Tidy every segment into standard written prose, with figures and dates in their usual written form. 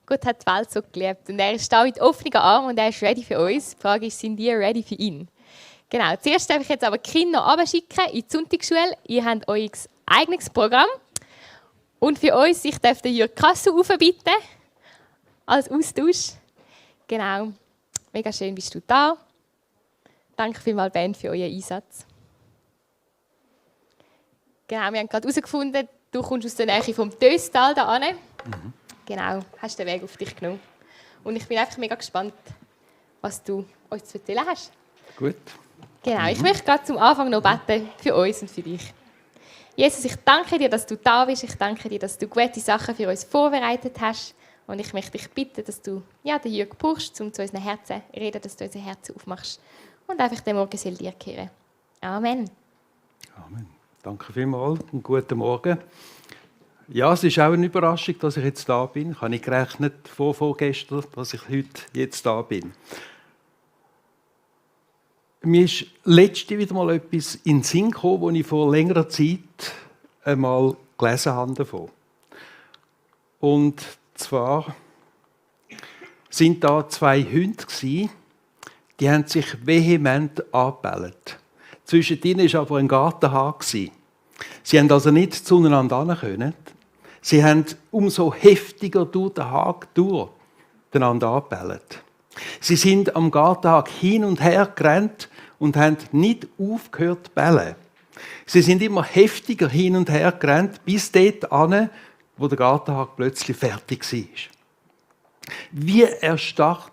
Gott hat die Welt so geliebt und er ist da mit offenen Armen und er ist ready für uns. Die Frage ist, sind wir ready für ihn? Genau, zuerst darf ich jetzt aber die Kinder runterschicken in die Sonntagsschule. Ihr habt euer eigenes Programm. Und für uns, ich darf den Jürg Kassel aufbitten, als Austausch. Genau, mega schön bist du da. Danke vielmals, Ben, für euren Einsatz. Genau, wir haben gerade herausgefunden, du kommst aus der Nähe vom Töstal da hin. Genau, hast den Weg auf dich genommen. Und ich bin einfach mega gespannt, was du uns zu erzählen hast. Gut. Genau, ich möchte gerade zum Anfang noch beten für uns und für dich. Jesus, ich danke dir, dass du da bist. Ich danke dir, dass du gute Sachen für uns vorbereitet hast. Und ich möchte dich bitten, dass du den Jürg brauchst, um zu unseren Herzen zu reden, dass du unsere Herzen aufmachst. Und einfach den Morgen soll dir gehören. Amen. Amen. Danke vielmals und guten Morgen. Ja, es ist auch eine Überraschung, dass ich jetzt da bin. Ich habe nicht gerechnet vorgestern, dass ich heute jetzt da bin. Mir ist letzte wieder mal etwas in den Sinn gekommen, das ich vor längerer Zeit einmal gelesen habe davon. Und zwar sind da zwei Hunde gewesen, die haben sich vehement angebellt. Zwischen ihnen war aber ein Gartenhahn. Sie haben also nicht zueinander hin können. Sie haben umso heftiger durch den Hag durch einander angebellt. Sie sind am Gartenhahn hin und her gerannt und haben nicht aufgehört zu bellen. Sie sind immer heftiger hin und her gerannt, bis dort an, wo der Gartenhahn plötzlich fertig war. Wie erstarrt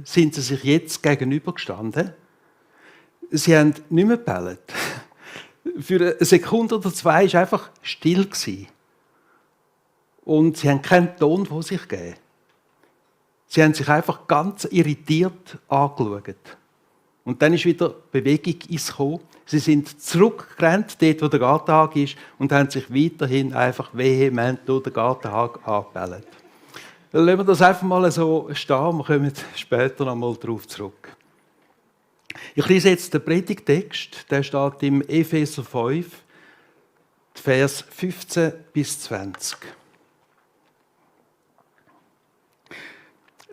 sind sie sich jetzt gegenübergestanden? Sie haben nicht mehr gebellt. Für eine Sekunde oder zwei war einfach still. Und sie haben keinen Ton von sich gegeben. Sie haben sich einfach ganz irritiert angeschaut. Und dann ist wieder Bewegung ins Kommen. Sie sind zurückgerannt, dort wo der Gartenhag ist, und haben sich weiterhin einfach vehement durch den Gartenhag angebellt. Dann lassen wir das einfach mal so stehen. Wir kommen später noch mal darauf zurück. Ich lese jetzt den Predigtext. Der steht im Epheser 5, Vers 15 bis 20.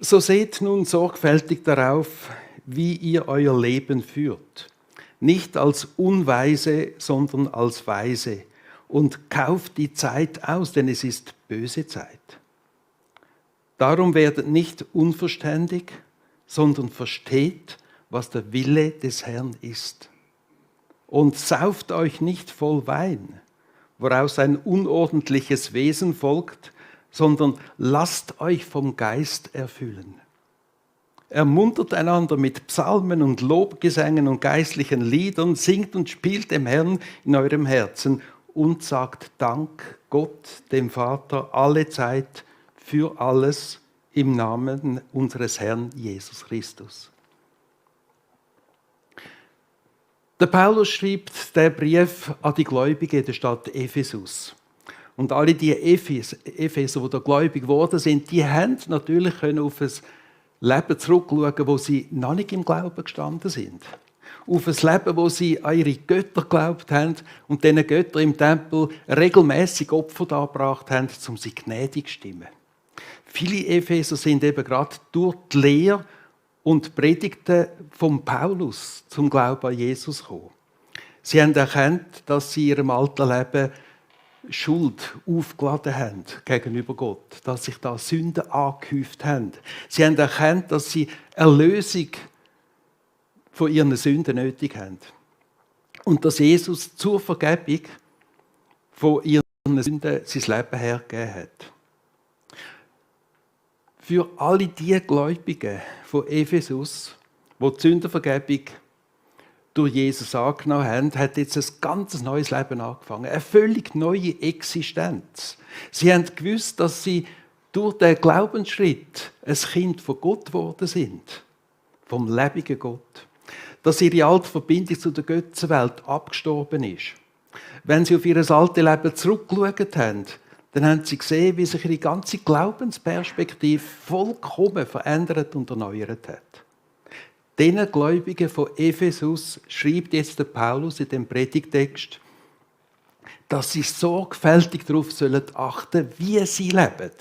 So seht nun sorgfältig darauf, wie ihr euer Leben führt. Nicht als Unweise, sondern als Weise. Und kauft die Zeit aus, denn es ist böse Zeit. Darum werdet nicht unverständig, sondern versteht, was der Wille des Herrn ist. Und sauft euch nicht voll Wein, woraus ein unordentliches Wesen folgt, sondern lasst euch vom Geist erfüllen. Ermuntert einander mit Psalmen und Lobgesängen und geistlichen Liedern, singt und spielt dem Herrn in eurem Herzen und sagt Dank Gott, dem Vater, alle Zeit für alles im Namen unseres Herrn Jesus Christus. Der Paulus schreibt den Brief an die Gläubigen in der Stadt Ephesus. Und alle die Epheser, die da gläubig geworden sind, die haben natürlich auf ein Leben zurückschauen, wo sie noch nicht im Glauben gestanden sind. Auf ein Leben, wo sie an ihre Götter geglaubt haben und diesen Göttern im Tempel regelmäßig Opfer dargebracht haben, um sie gnädig zu stimmen. Viele Epheser sind eben gerade durch die Lehre und die Predigten von Paulus zum Glauben an Jesus gekommen. Sie haben erkannt, dass sie in ihrem alten Leben Schuld aufgeladen haben gegenüber Gott, dass sich da Sünden angehäuft haben. Sie haben erkannt, dass sie Erlösung von ihren Sünden nötig haben. Und dass Jesus zur Vergebung von ihren Sünden sein Leben hergegeben hat. Für alle die Gläubigen von Ephesus, die die Sündenvergebung durch Jesus angenommen haben, hat jetzt ein ganz neues Leben angefangen. Eine völlig neue Existenz. Sie haben gewusst, dass sie durch den Glaubensschritt ein Kind von Gott geworden sind. Vom lebendigen Gott. Dass ihre alte Verbindung zu der Götzenwelt abgestorben ist. Wenn sie auf ihr altes Leben zurückgeschaut haben, dann haben sie gesehen, wie sich ihre ganze Glaubensperspektive vollkommen verändert und erneuert hat. Den Gläubigen von Ephesus schreibt jetzt der Paulus in dem Predigtext, dass sie sorgfältig darauf achten sollen, wie sie leben.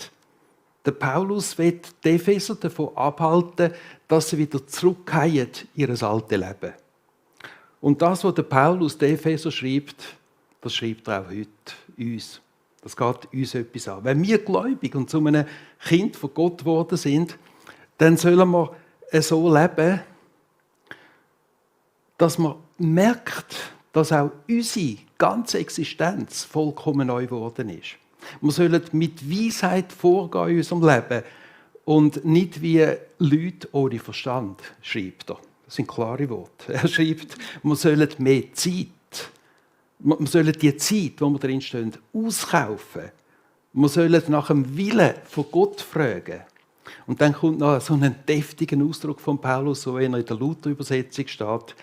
Der Paulus will die Epheser davon abhalten, dass sie wieder zurückkehren in ihr altes Leben. Und das, was der Paulus den Epheser schreibt, das schreibt er auch heute uns. Das geht uns etwas an. Wenn wir gläubig und zu einem Kind von Gott geworden sind, dann sollen wir so leben, dass man merkt, dass auch unsere ganze Existenz vollkommen neu geworden ist. Wir sollen mit Weisheit vorgehen in unserem Leben und nicht wie Leute ohne Verstand, schreibt er. Das sind klare Worte. Er schreibt, wir sollen mehr Zeit, wir sollen die Zeit, wo wir drin stehen, auskaufen. Wir sollen nach dem Willen von Gott fragen. Und dann kommt noch so ein deftiger Ausdruck von Paulus, so wie er in der Luther-Übersetzung steht: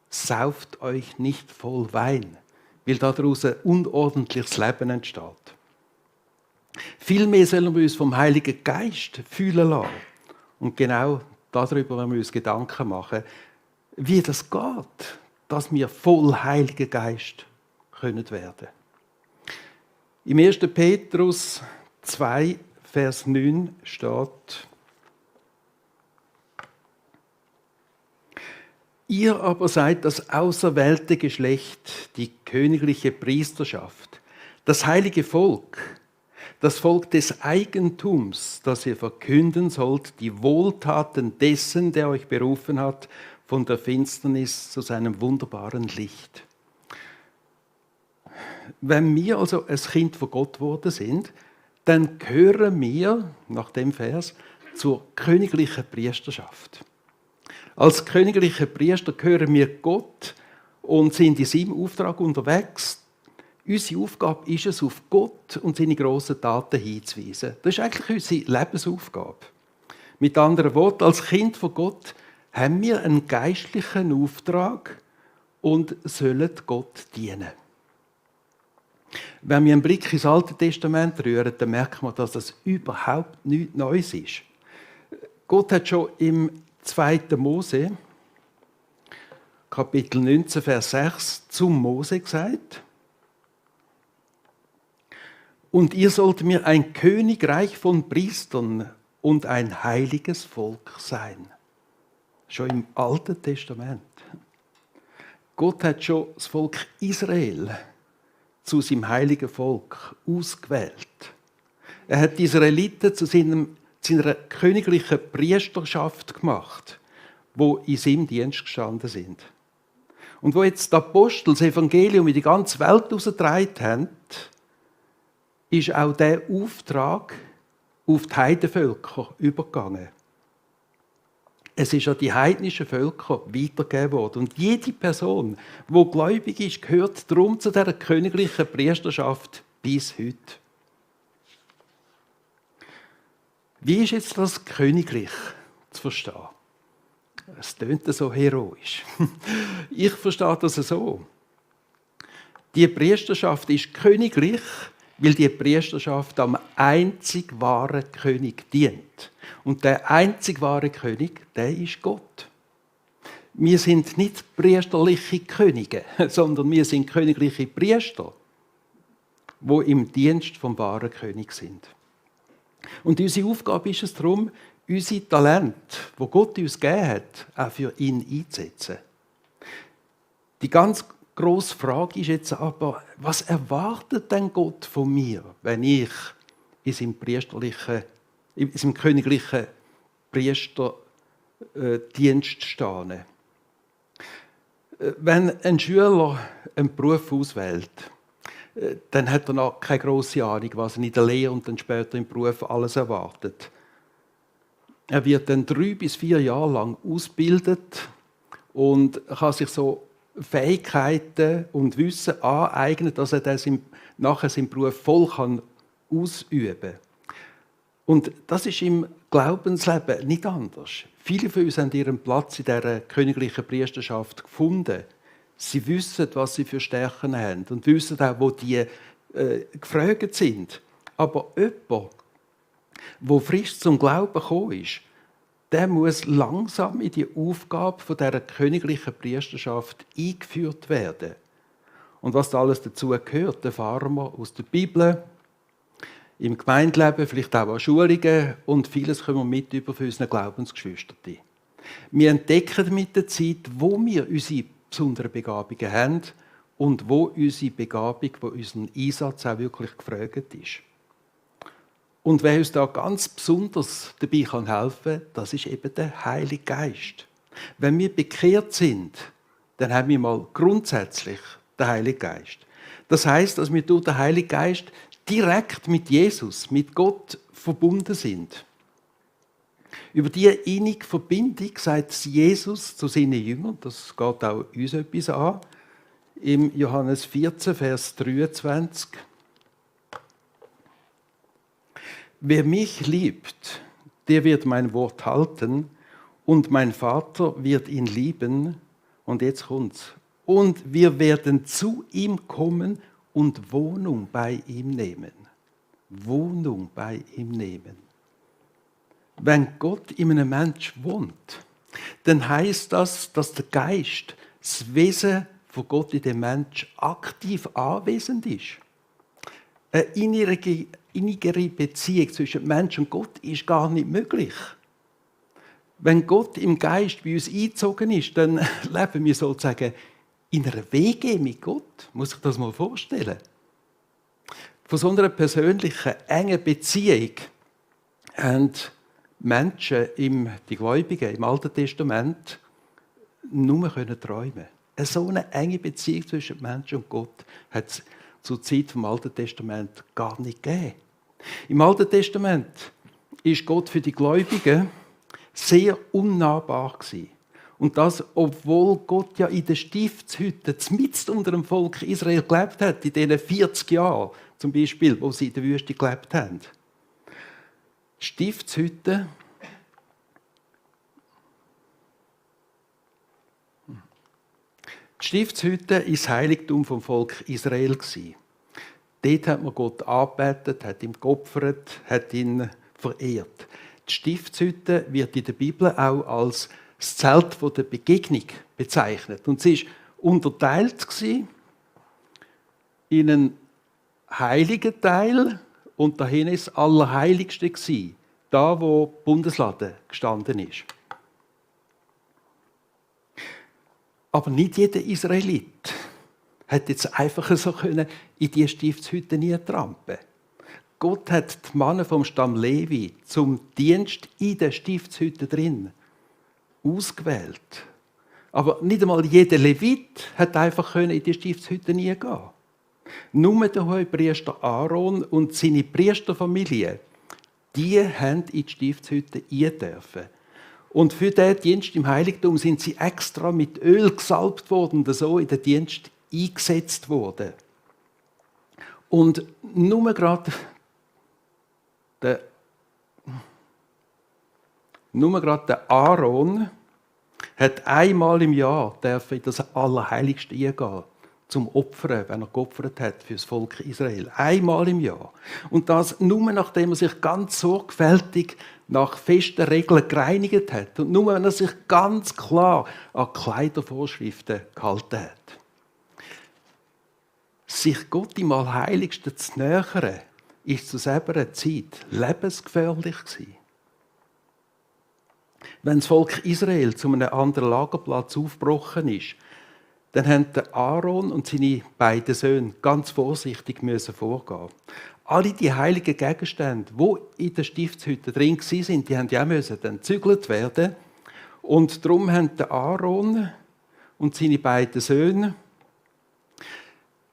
Sauft euch nicht voll Wein, weil daraus ein unordentliches Leben entsteht. Vielmehr sollen wir uns vom Heiligen Geist fühlen lassen. Und genau darüber wollen wir uns Gedanken machen, wie das geht, dass wir voll Heiligen Geist können werden. Im 1. Petrus 2, Vers 9 steht: Ihr aber seid das auserwählte Geschlecht, die königliche Priesterschaft, das heilige Volk, das Volk des Eigentums, das ihr verkünden sollt, die Wohltaten dessen, der euch berufen hat, von der Finsternis zu seinem wunderbaren Licht. Wenn wir also ein Kind von Gott geworden sind, dann gehören wir, nach dem Vers, zur königlichen Priesterschaft. Als königliche Priester gehören wir Gott und sind in seinem Auftrag unterwegs. Unsere Aufgabe ist es, auf Gott und seine grossen Taten hinzuweisen. Das ist eigentlich unsere Lebensaufgabe. Mit anderen Worten, als Kind von Gott haben wir einen geistlichen Auftrag und sollen Gott dienen. Wenn wir einen Blick ins Alte Testament rühren, dann merkt man, dass das überhaupt nichts Neues ist. Gott hat schon im 2. Mose, Kapitel 19, Vers 6, zum Mose gesagt: Und ihr sollt mir ein Königreich von Priestern und ein heiliges Volk sein. Schon im Alten Testament. Gott hat schon das Volk Israel zu seinem heiligen Volk ausgewählt. Er hat die Israeliten zu seiner königlichen Priesterschaft gemacht, wo in seinem Dienst gestanden sind. Und wo jetzt die Apostel das Evangelium in die ganze Welt herausgetragen haben, ist auch dieser Auftrag auf die Heidenvölker übergegangen. Es ist an die heidnischen Völker weitergegeben worden. Und jede Person, die gläubig ist, gehört darum zu dieser königlichen Priesterschaft bis heute. Wie ist jetzt das Königlich zu verstehen? Es tönt so heroisch. Ich verstehe das so. Die Priesterschaft ist königlich, weil die Priesterschaft am einzig wahren König dient. Und der einzig wahre König, der ist Gott. Wir sind nicht priesterliche Könige, sondern wir sind königliche Priester, die im Dienst vom wahren König sind. Und unsere Aufgabe ist es darum, unsere Talente, die Gott uns gegeben hat, auch für ihn einzusetzen. Die ganz grosse Frage ist jetzt aber, was erwartet denn Gott von mir, wenn ich in seinem königlichen Priesterdienst stehe? Wenn ein Schüler einen Beruf auswählt, dann hat er noch keine grosse Ahnung, was er in der Lehre und dann später im Beruf alles erwartet. Er wird dann 3 bis 4 Jahre lang ausgebildet und kann sich so Fähigkeiten und Wissen aneignen, dass er das nachher seinen Beruf voll ausüben kann. Und das ist im Glaubensleben nicht anders. Viele von uns haben ihren Platz in dieser königlichen Priesterschaft gefunden. Sie wissen, was sie für Stärken haben und wissen auch, wo die gefragt sind. Aber jemand, der frisch zum Glauben gekommen ist, der muss langsam in die Aufgabe von dieser königlichen Priesterschaft eingeführt werden. Und was da alles dazu gehört, erfahren wir aus der Bibel. im Gemeindeleben, vielleicht auch an Schulungen und vieles können wir mit über für unsere Glaubensgeschwister. Wir entdecken mit der Zeit, wo wir unsere besonderen Begabungen haben und wo unsere Begabung, wo unseren Einsatz auch wirklich gefragt ist. Und wer uns da ganz besonders dabei helfen kann, das ist eben der Heilige Geist. Wenn wir bekehrt sind, dann haben wir mal grundsätzlich den Heiligen Geist. Das heisst, dass wir durch den Heiligen Geist direkt mit Jesus, mit Gott verbunden sind. Über diese innige Verbindung sagt Jesus zu seinen Jüngern, das geht auch uns etwas an, im Johannes 14, Vers 23. Wer mich liebt, der wird mein Wort halten und mein Vater wird ihn lieben. Und jetzt kommt's. Und wir werden zu ihm kommen und Wohnung bei ihm nehmen. Wohnung bei ihm nehmen. Wenn Gott in einem Menschen wohnt, dann heisst das, dass der Geist, das Wesen von Gott in dem Menschen aktiv anwesend ist. Eine innigere Beziehung zwischen Mensch und Gott ist gar nicht möglich. Wenn Gott im Geist bei uns eingezogen ist, dann leben wir sozusagen in einer WG mit Gott. Muss ich das mal vorstellen? Von so einer persönlichen, engen Beziehung haben Menschen, die Gläubigen im Alten Testament, nur träumen. So eine enge Beziehung zwischen Mensch und Gott hat es zur Zeit des Alten Testaments gar nicht gegeben. Im Alten Testament ist Gott für die Gläubigen sehr unnahbar gewesen. Und das, obwohl Gott ja in der Stiftshütte mitten unter dem Volk Israel gelebt hat, in diesen 40 Jahren zum Beispiel, wo sie in der Wüste gelebt haben. Die Stiftshütte war das Heiligtum vom Volk Israel. Dort hat man Gott angebetet, hat ihm geopfert, hat ihn verehrt. Die Stiftshütte wird in der Bibel auch als das Zelt der Begegnung bezeichnet. Und sie war unterteilt in einen heiligen Teil und dahin ist das Allerheiligste, da wo die Bundeslade gestanden ist. Aber nicht jeder Israelit hat jetzt einfach so in diese Stiftshütte trampen. Gott hat die Männer vom Stamm Levi zum Dienst in der Stiftshütte drin ausgewählt. Aber nicht einmal jeder Levit hat einfach in die Stiftshütte gehen. Nur der Hohepriester Aaron und seine Priesterfamilie, die haben in die Stiftshütte dürfen. Und für diesen Dienst im Heiligtum sind sie extra mit Öl gesalbt worden und so in den Dienst eingesetzt worden. Und nur gerade der Aaron hat einmal im Jahr in das Allerheiligste eingehen, zum Opfern, wenn er geopfert hat für das Volk Israel. Einmal im Jahr. Und das nur, nachdem er sich ganz sorgfältig nach festen Regeln gereinigt hat. Und nur, wenn er sich ganz klar an Kleidervorschriften gehalten hat. Sich Gott im Allerheiligsten zu nähern, ist zu selber Zeit lebensgefährlich gewesen. Wenn das Volk Israel zu einem anderen Lagerplatz aufgebrochen ist, dann mussten Aaron und seine beiden Söhne ganz vorsichtig vorgehen. Alle die heiligen Gegenstände, die in der Stiftshütte drin waren, die mussten ja dann gezügelt werden. Und darum mussten Aaron und seine beiden Söhne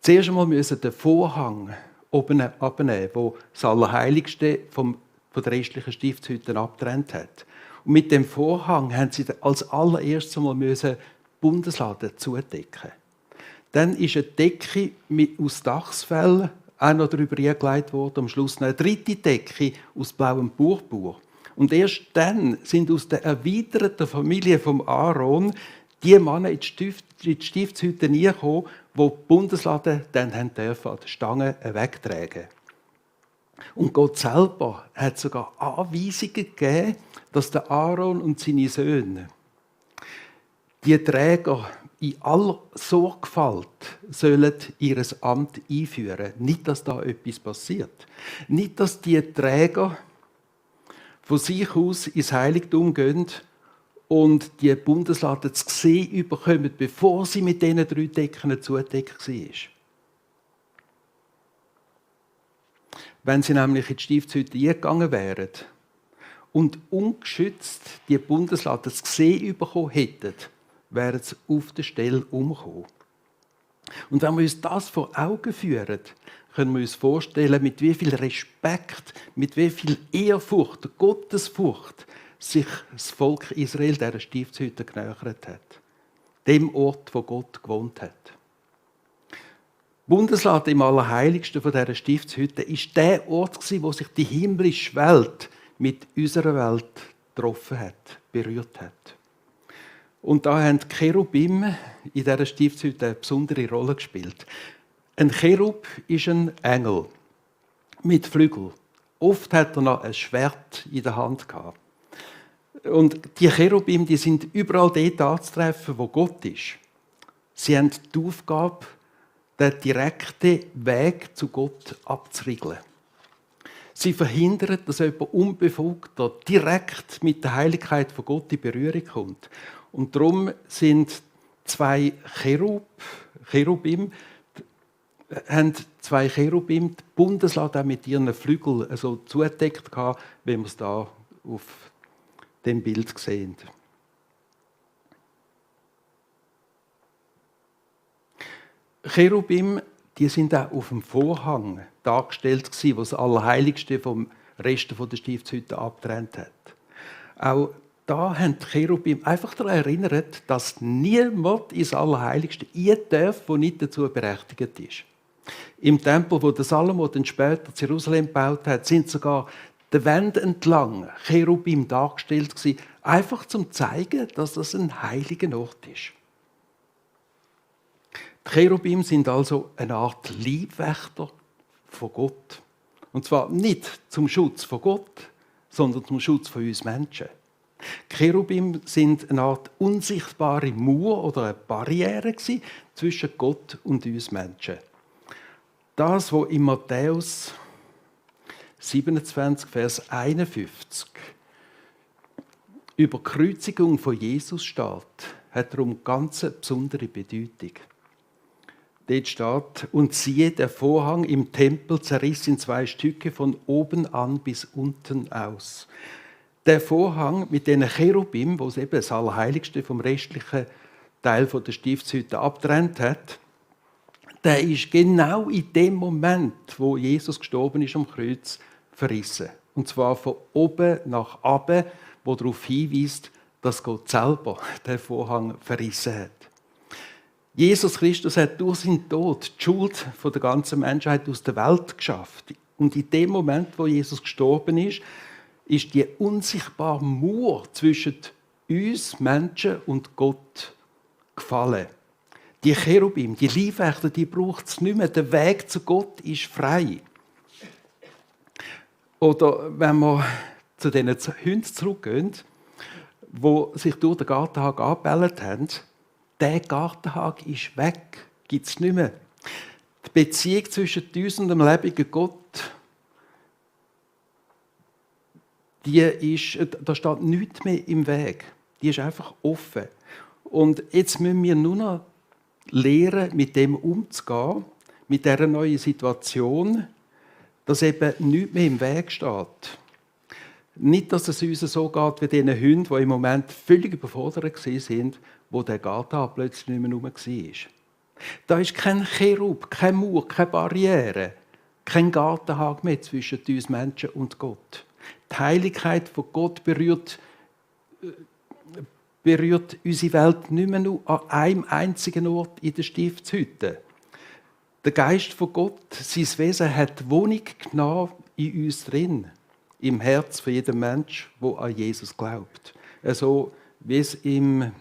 zuerst einmal den Vorhang oben abnehmen, der das Allerheiligste von der restlichen Stiftshütte abgetrennt hat. Und mit dem Vorhang haben sie als allererstes einmal die Bundeslade zudecken. Dann ist eine Decke aus Dachsfell auch noch darüber gelegt worden. Am Schluss noch eine dritte Decke aus blauem Purpur. Und erst dann sind aus der erweiterten Familie von Aaron die Männer in die Stiftshütte gekommen, die die Bundeslade dann an der Stange wegtragen. Und Gott selber hat sogar Anweisungen gegeben, dass der Aaron und seine Söhne die Träger in aller Sorgfalt sollen ihr Amt einführen. Nicht, dass da etwas passiert. Nicht, dass die Träger von sich aus ins Heiligtum gehen und die Bundeslade zu sehen bekommen, bevor sie mit diesen 3 Decken zugedeckt war. Wenn sie nämlich in die Stiftshütte eingegangen wären und ungeschützt die Bundeslade zu sehen bekommen hätten, wären sie auf der Stelle umgekommen. Und wenn wir uns das vor Augen führen, können wir uns vorstellen, mit wie viel Respekt, mit wie viel Ehrfurcht, Gottesfurcht sich das Volk Israel dieser Stiftshütte genähert hat. Dem Ort, wo Gott gewohnt hat. Die Bundeslade im Allerheiligsten von dieser Stiftshütte war der Ort, wo sich die himmlische Welt mit unserer Welt getroffen hat, berührt hat. Und da haben die Cherubim in dieser Stiftshütte eine besondere Rolle gespielt. Ein Cherub ist ein Engel mit Flügeln. Oft hat er noch ein Schwert in der Hand gehabt. Und die Cherubim, die sind überall dort anzutreffen, wo Gott ist. Sie haben die Aufgabe, den direkten Weg zu Gott abzuriegeln. Sie verhindern, dass jemand Unbefugter direkt mit der Heiligkeit von Gott in Berührung kommt. Und darum sind zwei Cherubim die Bundeslade mit ihren Flügeln so zugedeckt, wie wir es hier auf dem Bild sehen. Cherubim, die sind auch auf dem Vorhang dargestellt gewesen, was das Allerheiligste vom Rest der Stiftshütte abgetrennt hat. Auch da haben die Cherubim einfach daran erinnert, dass niemand ins Allerheiligste ein darf, der nicht dazu berechtigt ist. Im Tempel, wo der Salomo dann später zu Jerusalem gebaut hat, sind sogar die Wände entlang Cherubim dargestellt gewesen, einfach zum zeigen, dass das ein heiliger Ort ist. Die Cherubim sind also eine Art Leibwächter von Gott. Und zwar nicht zum Schutz von Gott, sondern zum Schutz von uns Menschen. Die Cherubim sind eine Art unsichtbare Mauer oder eine Barriere zwischen Gott und uns Menschen. Das, was in Matthäus 27, Vers 51 über die Kreuzigung von Jesus steht, hat darum eine ganz besondere Bedeutung. Dort steht, und siehe, der Vorhang im Tempel zerriss in 2 Stücke von oben an bis unten aus. Der Vorhang mit den Cherubim, wo es eben das Allerheiligste vom restlichen Teil der Stiftshütte abgetrennt hat, der ist genau in dem Moment, wo Jesus gestorben ist am Kreuz, verrissen. Und zwar von oben nach unten, wo darauf hinweist, dass Gott selber den Vorhang verrissen hat. Jesus Christus hat durch seinen Tod die Schuld der ganzen Menschheit aus der Welt geschafft. Und in dem Moment, wo Jesus gestorben ist die unsichtbare Mauer zwischen uns Menschen und Gott gefallen. Die Cherubim, die Leibwächter, die braucht es nicht mehr. Der Weg zu Gott ist frei. Oder wenn wir zu diesen Hunden zurückgehen, die sich durch den Gartenhag angebellt haben, der Gartenhag ist weg, gibt es nicht mehr. Die Beziehung zwischen uns und dem lebendigen Gott, da steht nichts mehr im Weg. Die ist einfach offen. Und jetzt müssen wir nur noch lernen, mit dem umzugehen, mit dieser neuen Situation, dass eben nichts mehr im Weg steht. Nicht, dass es uns so geht wie diesen Hunden, die im Moment völlig überfordert waren, wo der Garten plötzlich nicht mehr rum war. Da ist kein Cherub, kein Mauer, keine Barriere, kein Gartenhag mehr zwischen uns Menschen und Gott. Die Heiligkeit von Gott berührt unsere Welt nicht mehr nur an einem einzigen Ort in der Stiftshütte. Der Geist von Gott, sein Wesen, hat Wohnung genommen in uns drin, im Herz von jedem Mensch, der an Jesus glaubt. Also, wie es im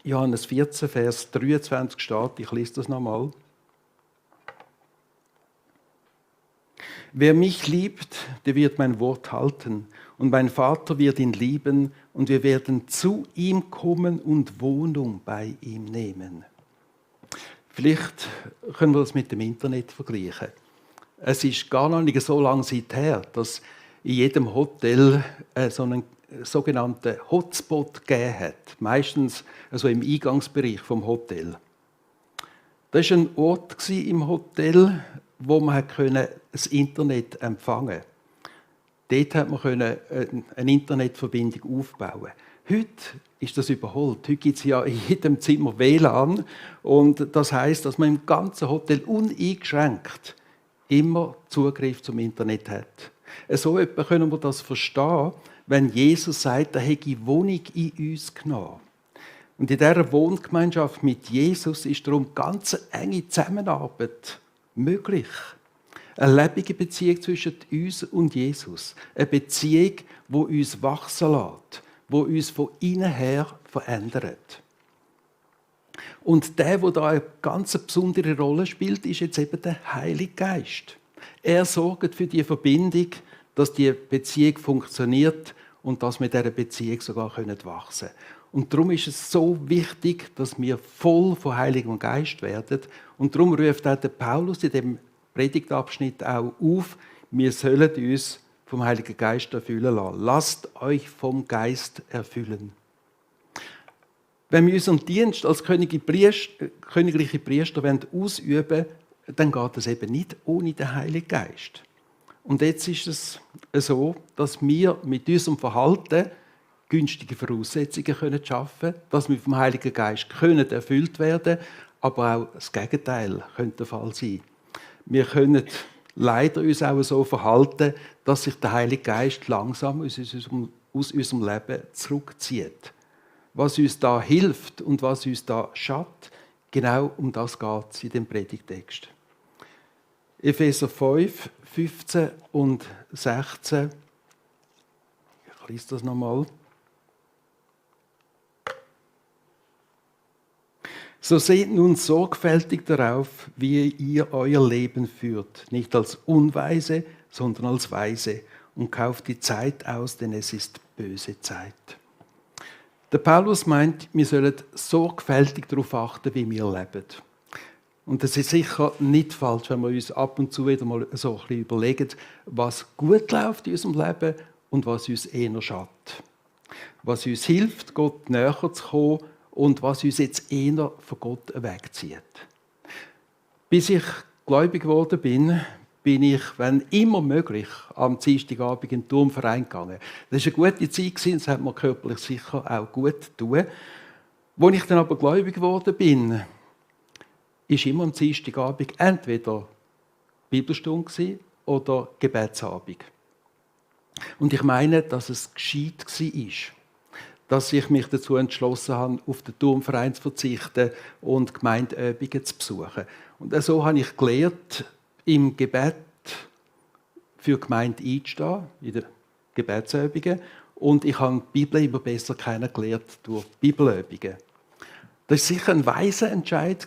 Johannes 14, Vers 23 steht, ich lese das nochmal. Wer mich liebt, der wird mein Wort halten. Und mein Vater wird ihn lieben und wir werden zu ihm kommen und Wohnung bei ihm nehmen. Vielleicht können wir das mit dem Internet vergleichen. Es ist gar noch nicht so lange Zeit her, dass in jedem Hotel so einen sogenannten Hotspot gegeben hat. Meistens also im Eingangsbereich vom Hotel. Das war ein Ort im Hotel, wo man das Internet empfangen konnte. Dort konnte man eine Internetverbindung aufbauen. Heute ist das überholt. Heute gibt es ja in jedem Zimmer WLAN. Und das heisst, dass man im ganzen Hotel uneingeschränkt immer Zugriff zum Internet hat. So etwa können wir das verstehen, wenn Jesus sagt, er hätte Wohnung in uns genommen. Und in dieser Wohngemeinschaft mit Jesus ist darum ganz enge Zusammenarbeit möglich. Eine lebendige Beziehung zwischen uns und Jesus. Eine Beziehung, die uns wachsen lässt, die uns von innen her verändert. Und der da eine ganz besondere Rolle spielt, ist jetzt eben der Heilige Geist. Er sorgt für die Verbindung, dass die Beziehung funktioniert und dass wir in dieser Beziehung sogar wachsen können. Und darum ist es so wichtig, dass wir voll von Heiligem Geist werden. Und darum ruft auch der Paulus in dem Predigtabschnitt auch auf, wir sollen uns vom Heiligen Geist erfüllen lassen. Lasst euch vom Geist erfüllen. Wenn wir unseren Dienst als königliche Priester ausüben wollen, dann geht es eben nicht ohne den Heiligen Geist. Und jetzt ist es so, dass wir mit unserem Verhalten günstige Voraussetzungen schaffen können, dass wir vom Heiligen Geist erfüllt werden können, aber auch das Gegenteil könnte der Fall sein. Wir können leider uns auch so verhalten, dass sich der Heilige Geist langsam aus unserem Leben zurückzieht. Was uns da hilft und was uns da schadet, genau um das geht es in dem Predigtext. Epheser 5, 15 und 16. Ich lese das nochmal. So seht nun sorgfältig darauf, wie ihr euer Leben führt, nicht als Unweise, sondern als Weise, und kauft die Zeit aus, denn es ist böse Zeit. Der Paulus meint, wir sollen sorgfältig darauf achten, wie wir leben. Und es ist sicher nicht falsch, wenn wir uns ab und zu wieder mal so ein bisschen überlegen, was gut läuft in unserem Leben und was uns eher schadet. Was uns hilft, Gott näher zu kommen, und was uns jetzt eher von Gott wegzieht. Bis ich gläubig geworden bin ich, wenn immer möglich, am Dienstagabend in den Turmverein gegangen. Das war eine gute Zeit, das hat mir körperlich sicher auch gut getan. Als ich dann aber gläubig geworden bin, ist immer am Dienstagabend entweder Bibelstunde oder Gebetsabend. Und ich meine, dass es gescheit war, dass ich mich dazu entschlossen habe, auf den Turmverein zu verzichten und Gemeindeübungen zu besuchen. Und so habe ich gelernt, im Gebet für die Gemeinde einzustehen, in den Gebetsübungen. Und ich habe die Bibel immer besser kennengelernt durch Bibelübungen. Das war sicher ein weiser Entscheid,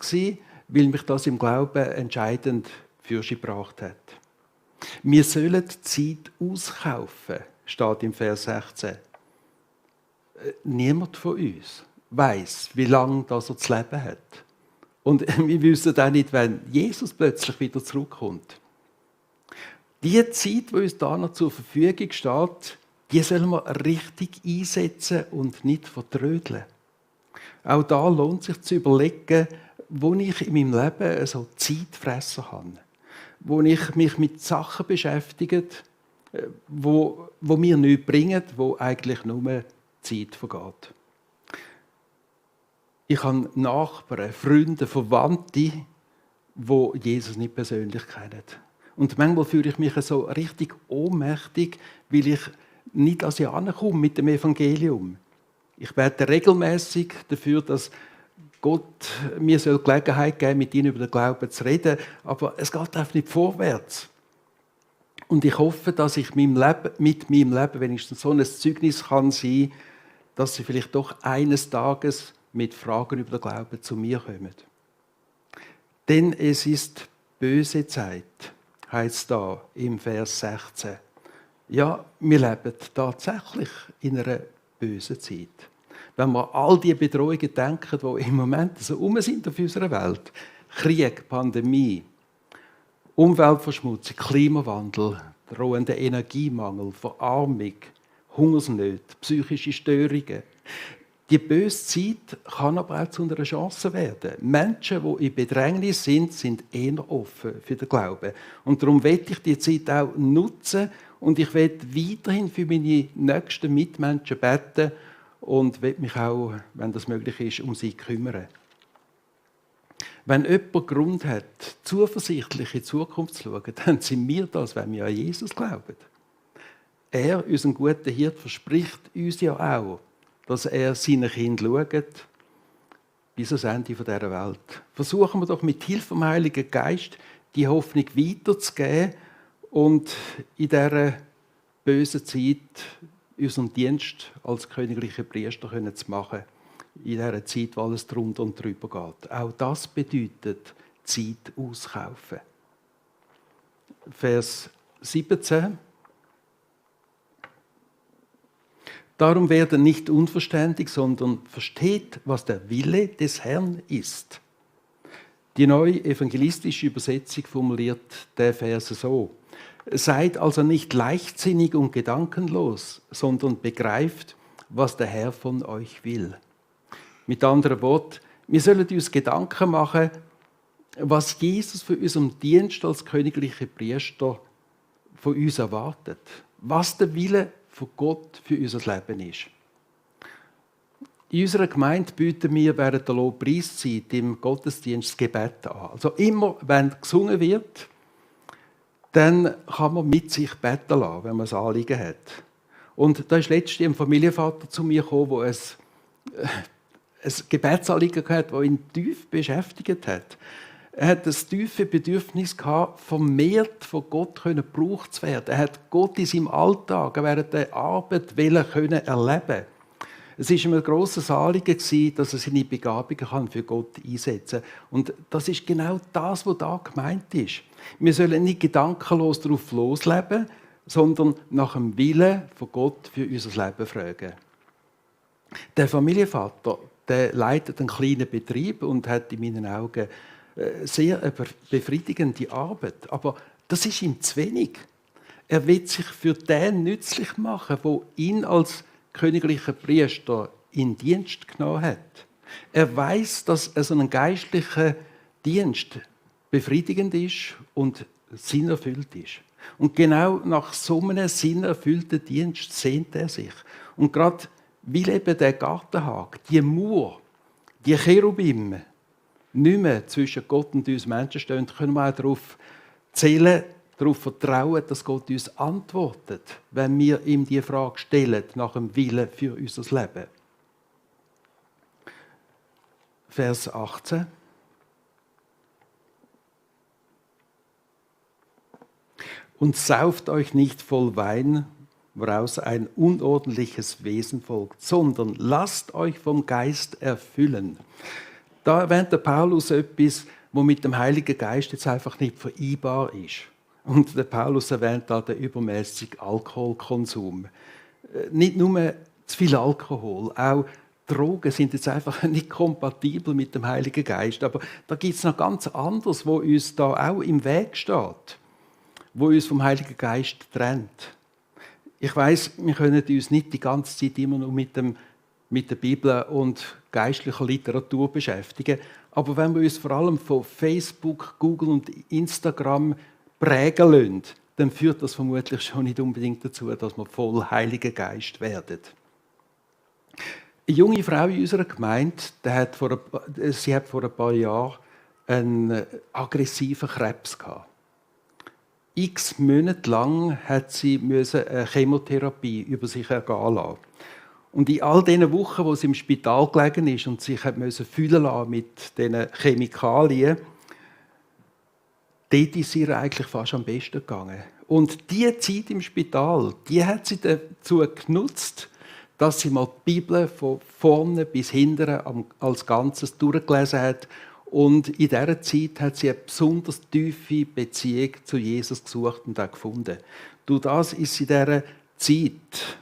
weil mich das im Glauben entscheidend für sich gebracht hat. Wir sollen die Zeit auskaufen, steht im Vers 16. Niemand von uns weiss, wie lange er das Leben hat. Und wir wissen auch nicht, wenn Jesus plötzlich wieder zurückkommt. Die Zeit, die uns da noch zur Verfügung steht, die sollen wir richtig einsetzen und nicht vertrödeln. Auch da lohnt es sich zu überlegen, wo ich in meinem Leben so Zeitfresser habe. Wo ich mich mit Sachen beschäftige, wo mir nichts bringen, wo eigentlich nur Zeit vergeht. Ich habe Nachbarn, Freunde, Verwandte, die Jesus nicht persönlich kennen. Und manchmal fühle ich mich so richtig ohnmächtig, weil ich nicht an sie herankomme mit dem Evangelium. Ich bete regelmäßig dafür, dass Gott mir Gelegenheit geben soll, mit ihnen über den Glauben zu reden, aber es geht einfach nicht vorwärts. Und ich hoffe, dass ich mit meinem Leben wenigstens so ein Zeugnis kann sein, dass sie vielleicht doch eines Tages mit Fragen über den Glauben zu mir kommen. Denn es ist böse Zeit, heißt es da im Vers 16. Ja, wir leben tatsächlich in einer bösen Zeit. Wenn wir all die Bedrohungen denken, die im Moment so sind auf unserer Welt, Krieg, Pandemie, Umweltverschmutzung, Klimawandel, drohender Energiemangel, Verarmung, Hungersnöte, psychische Störungen. Die böse Zeit kann aber auch zu einer Chance werden. Menschen, die in Bedrängnis sind eher offen für den Glauben. Und darum will ich die Zeit auch nutzen und ich will weiterhin für meine nächsten Mitmenschen beten und will mich auch, wenn das möglich ist, um sie kümmern. Wenn jemand Grund hat, zuversichtlich in die Zukunft zu schauen, dann sind wir das, wenn wir an Jesus glauben. Er, unser guter Hirt, verspricht uns ja auch, dass er seinen Kindern schaut, bis ans Ende dieser Welt. Versuchen wir doch mit Hilfe vom Heiligen Geist, die Hoffnung weiterzugeben und in dieser bösen Zeit unseren Dienst als königliche Priester zu machen. In dieser Zeit, wo alles drunter und drüber geht. Auch das bedeutet Zeit auskaufen. Vers 17. Darum werdet nicht unverständig, sondern versteht, was der Wille des Herrn ist. Die neue evangelistische Übersetzung formuliert den Vers so: Seid also nicht leichtsinnig und gedankenlos, sondern begreift, was der Herr von euch will. Mit anderen Worten, wir sollen uns Gedanken machen, was Jesus für unseren Dienst als königliche Priester von uns erwartet. Was der Wille von Gott für unser Leben ist. In unserer Gemeinde bieten wir während der Lobpreiszeit im Gottesdienst das Gebet an. Also immer, wenn gesungen wird, dann kann man mit sich beten lassen, wenn man ein Anliegen hat. Und da ist letztens ein Familienvater zu mir gekommen, der ein Gebetsanliegen hatte, das ihn tief beschäftigt hat. Er hat das tiefe Bedürfnis gehabt, vermehrt von Gott gebraucht zu werden. Er hat Gott in seinem Alltag während der Arbeit erleben können. Es war ihm ein grosses Anliegen, dass er seine Begabungen für Gott einsetzen kann. Und das ist genau das, was da gemeint ist. Wir sollen nicht gedankenlos darauf losleben, sondern nach dem Willen von Gott für unser Leben fragen. Der Familienvater, der leitet einen kleinen Betrieb und hat in meinen Augen sehr befriedigende Arbeit. Aber das ist ihm zu wenig. Er will sich für den nützlich machen, der ihn als königlicher Priester in Dienst genommen hat. Er weiß, dass so ein geistlicher Dienst befriedigend ist und sinnerfüllt ist. Und genau nach so einem sinnerfüllten Dienst sehnt er sich. Und gerade weil eben der Gartenhag, die Mauer, die Cherubim nicht mehr zwischen Gott und uns Menschen stehen, können wir auch darauf zählen, darauf vertrauen, dass Gott uns antwortet, wenn wir ihm die Frage stellen nach dem Willen für unser Leben. Vers 18. Und sauft euch nicht voll Wein, woraus ein unordentliches Wesen folgt, sondern lasst euch vom Geist erfüllen. Da erwähnt der Paulus etwas, was mit dem Heiligen Geist jetzt einfach nicht vereinbar ist. Und der Paulus erwähnt da den übermäßigen Alkoholkonsum. Nicht nur zu viel Alkohol, auch Drogen sind jetzt einfach nicht kompatibel mit dem Heiligen Geist. Aber da gibt es noch ganz anderes, wo uns da auch im Weg steht, wo uns vom Heiligen Geist trennt. Ich weiss, wir können uns nicht die ganze Zeit immer nur mit der Bibel und geistlicher Literatur beschäftigen. Aber wenn wir uns vor allem von Facebook, Google und Instagram prägen lassen, dann führt das vermutlich schon nicht unbedingt dazu, dass wir voll Heiligen Geist werden. Eine junge Frau in unserer Gemeinde, sie hat vor ein paar Jahren einen aggressiven Krebs gehabt. X Monate lang hat sie eine Chemotherapie über sich ergehen lassen. Und in all diesen Wochen, wo sie im Spital gelegen ist und sich füllen lassen mit diesen Chemikalien, dort ist ihr eigentlich fast am besten gegangen. Und diese Zeit im Spital, die hat sie dazu genutzt, dass sie mal die Bibel von vorne bis hinten als Ganzes durchgelesen hat. Und in dieser Zeit hat sie eine besonders tiefe Beziehung zu Jesus gesucht und auch gefunden. Durch das ist sie in dieser Zeit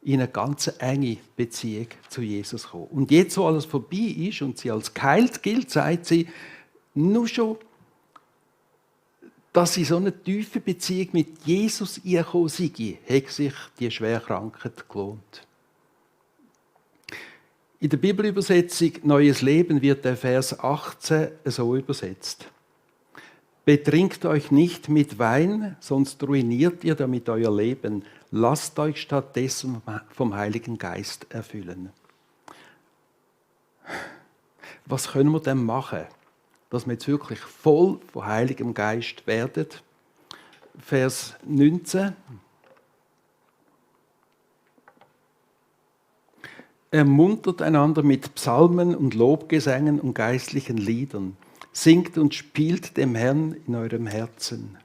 in eine ganz enge Beziehung zu Jesus gekommen. Und jetzt, wo alles vorbei ist und sie als geheilt gilt, sagt sie, nur schon, dass sie so eine tiefe Beziehung mit Jesus eingekommen sei, hat sich die schwere Krankheit gelohnt. In der Bibelübersetzung Neues Leben wird der Vers 18 so übersetzt. Betrinkt euch nicht mit Wein, sonst ruiniert ihr damit euer Leben. Lasst euch stattdessen vom Heiligen Geist erfüllen. Was können wir denn machen, dass wir jetzt wirklich voll von Heiligem Geist werden? Vers 19. Ermuntert einander mit Psalmen und Lobgesängen und geistlichen Liedern. Singt und spielt dem Herrn in eurem Herzen.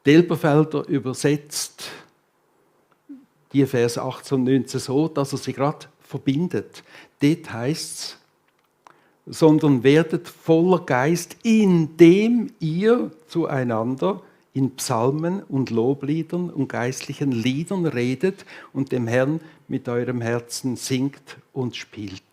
Delperfelder übersetzt die Vers 18 und 19 so, dass er sie gerade verbindet. Dort heisst es, sondern werdet voller Geist, indem ihr zueinander in Psalmen und Lobliedern und geistlichen Liedern redet und dem Herrn mit eurem Herzen singt und spielt.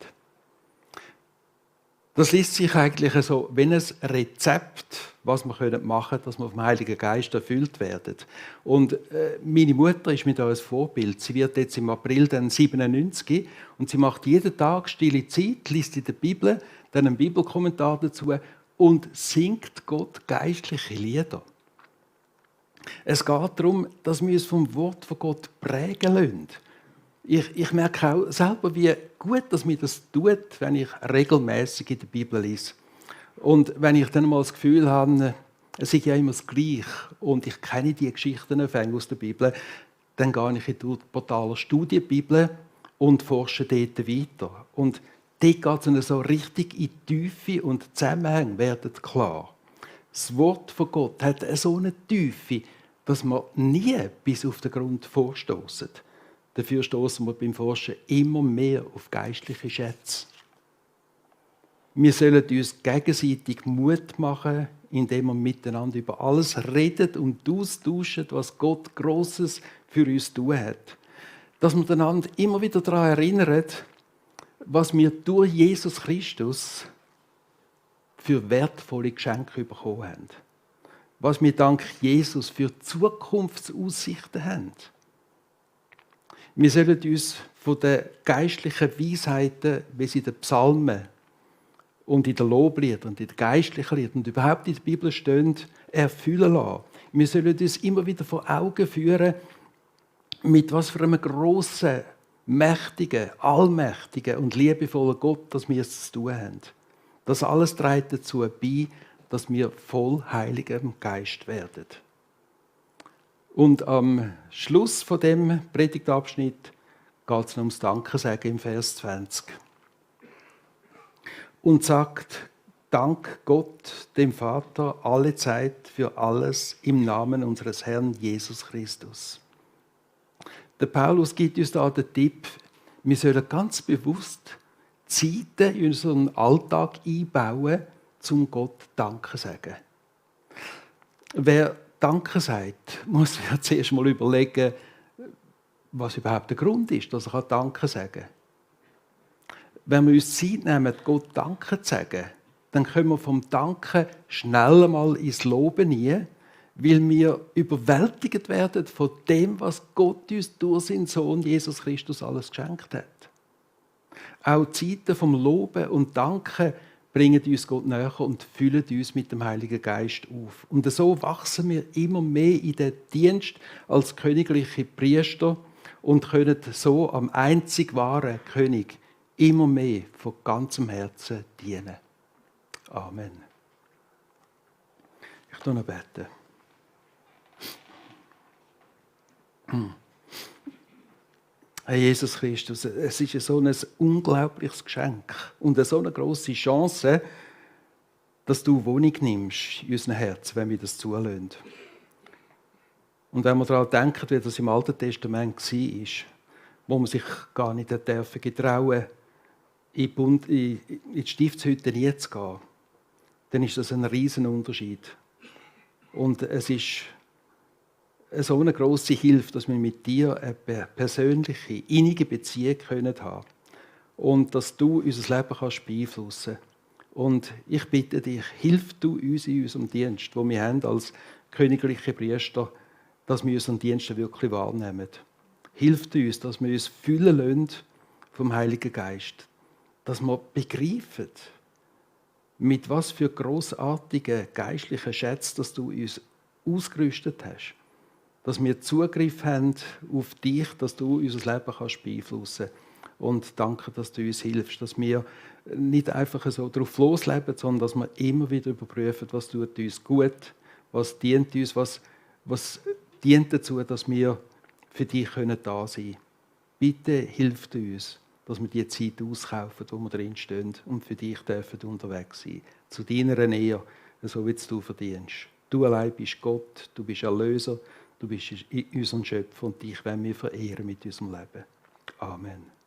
Das liest sich eigentlich so wie ein Rezept, was wir machen können, dass wir vom Heiligen Geist erfüllt werden. Und meine Mutter ist mit uns Vorbild. Sie wird jetzt im April dann 97 und sie macht jeden Tag stille Zeit, liest in der Bibel, dann einen Bibelkommentar dazu und singt Gott geistliche Lieder. Es geht darum, dass wir uns vom Wort von Gott prägen lassen. Ich merke auch selber, wie gut dass mir das tut, wenn ich regelmäßig in der Bibel lese. Und wenn ich dann mal das Gefühl habe, es ist ja immer das Gleiche und ich kenne die Geschichten aus der Bibel, dann gehe ich in die Portal Studienbibel und forsche dort weiter. Und dort geht es so richtig in die Tiefe und die Zusammenhänge werden klar. Das Wort von Gott hat so eine Tiefe, dass man nie bis auf den Grund vorstoßen. Dafür stoßen wir beim Forschen immer mehr auf geistliche Schätze. Wir sollen uns gegenseitig Mut machen, indem wir miteinander über alles reden und austauschen, was Gott Grosses für uns zu tun hat. Dass wir einander immer wieder daran erinnern, was wir durch Jesus Christus für wertvolle Geschenke bekommen haben. Was wir dank Jesus für Zukunftsaussichten haben. Wir sollen uns von den geistlichen Weisheiten, wie sie in den Psalmen und in den Lobliedern und in den geistlichen Liedern und überhaupt in der Bibel stehen, erfüllen lassen. Wir sollen uns immer wieder vor Augen führen, mit was für einem grossen, mächtigen, allmächtigen und liebevollen Gott, dass wir es zu tun haben. Das alles trägt dazu bei, dass wir voll Heiligem Geist werden. Und am Schluss von dem Predigtabschnitt geht es noch ums Dankesagen im Vers 20. Und sagt, Dank Gott, dem Vater, alle Zeit für alles im Namen unseres Herrn Jesus Christus. Der Paulus gibt uns da den Tipp, wir sollen ganz bewusst Zeiten in unseren Alltag einbauen, um Gott Danke zu sagen. Wer Danke sagt, muss ja zuerst mal überlegen, was überhaupt der Grund ist, dass er Danke sagen kann. Wenn wir uns Zeit nehmen, Gott Danke zu sagen, dann können wir vom Danken schnell mal ins Loben hinein, weil wir überwältigt werden von dem, was Gott uns durch seinen Sohn Jesus Christus alles geschenkt hat. Auch Zeiten vom Loben und Danken bringen uns Gott näher und füllen uns mit dem Heiligen Geist auf. Und so wachsen wir immer mehr in den Dienst als königliche Priester und können so am einzig wahren König immer mehr von ganzem Herzen dienen. Amen. Ich bete noch beten. Herr Jesus Christus, es ist so ein unglaubliches Geschenk und so eine grosse Chance, dass du Wohnung nimmst in unserem Herz, wenn wir das zulassen. Und wenn wir daran denken, wie das im Alten Testament war, wo man sich gar nicht getrauen in die Stiftshütte nie zu gehen, dann ist das ein riesen Unterschied. Und es ist so eine grosse Hilfe, dass wir mit dir eine persönliche, innige Beziehung haben können. Und dass du unser Leben kannst beeinflussen kannst. Und ich bitte dich, hilf du uns in unserem Dienst, den wir haben als königliche Priester, dass wir unseren Dienst wirklich wahrnehmen. Hilf uns, dass wir uns füllen lassen vom Heiligen Geist. Dass wir begreifen, mit was für grossartigen geistlichen Schätzen, dass du uns ausgerüstet hast. Dass wir Zugriff haben auf dich, dass du unser Leben kannst beeinflussen kannst. Und danke, dass du uns hilfst, dass wir nicht einfach so darauf losleben, sondern dass wir immer wieder überprüfen, was tut uns gut, was dient uns, was dient dazu, dass wir für dich da sein können. Bitte hilf uns, dass wir die Zeit auskaufen, wo wir drin stehen und für dich dürfen unterwegs sein. Zu deiner Nähe, so wie du verdienst. Du allein bist Gott, du bist Erlöser, du bist unser Schöpfer und dich wollen wir verehren mit unserem Leben. Amen.